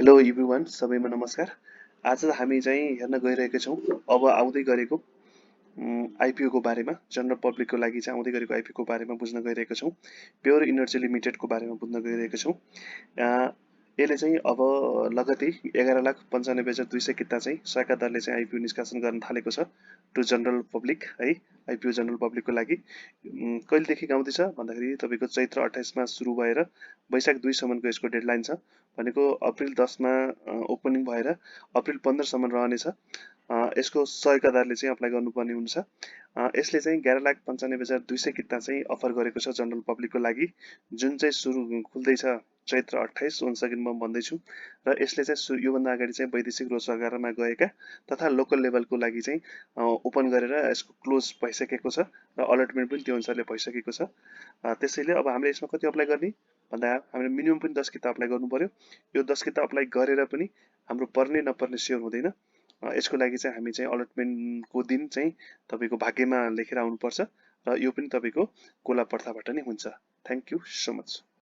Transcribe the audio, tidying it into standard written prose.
Hello everyone, सबैमा नमस्कार। आज हामी चाहिँ हेर्न गइरहेका छौँ अब आउँदै गरेको आइपिओको बारेमा, जनरल पब्लिकको लागि चाहिँ आउँदै गरेको आइपिओको बारेमा बुझ्न गइरहेका छौँ। प्योर इनर्जी लिमिटेडको बारेमा बुझ्न गइरहेका छौँ। यसले चाहिँ अब लगत्तै 11,95,200 किता चाहिँ सहका दरले चाहिँ आइपिओ निष्कासन गर्न थालेको छ टु जनरल पब्लिक है। आइपिओ जनरल पब्लिकको लागि कहिलेदेखि आउँदैछ भन्दाखेरि तपाईँको चैत्र 28मा सुरु भएर वैशाख 2सम्मको यसको डेडलाइन छ। भनेको अप्रिल 10मा ओपनिङ भएर अप्रिल 15सम्म रहनेछ। यसको सहका दरले चाहिँ अप्लाई गर्नुपर्ने हुन्छ। यसले चाहिँ 11,95,200 किता चाहिँ अफर गरेको छ जनरल पब्लिकको लागि, जुन चाहिँ सुरु खुल्दैछ चैत्र 28 1 सेकेन्ड म भन्दैछु। र यसले चाहिँ योभन्दा अगाडि चाहिँ वैदेशिक रोजगारमा गएका तथा लोकल लेभलको लागि चाहिँ ओपन गरेर यसको क्लोज भइसकेको छ र अलटमेन्ट पनि त्यो अनुसारले भइसकेको छ। त्यसैले अब हामीले यसमा कति अप्लाई गर्ने भन्दा हामीले मिनिमम पनि 10 किता अप्लाई गर्नु पर्यो। यो 10 किता अप्लाई गरेर पनि हाम्रो पर्ने नपर्ने स्योर हुँदैन। यसको लागि चाहिँ हामी चाहिँ अलटमेन्टको दिन चाहिँ तपाईँको भाग्यमा लेखेर आउनुपर्छ र यो पनि तपाईँको गोला पर्थाबाट नै हुन्छ। Thank you so much.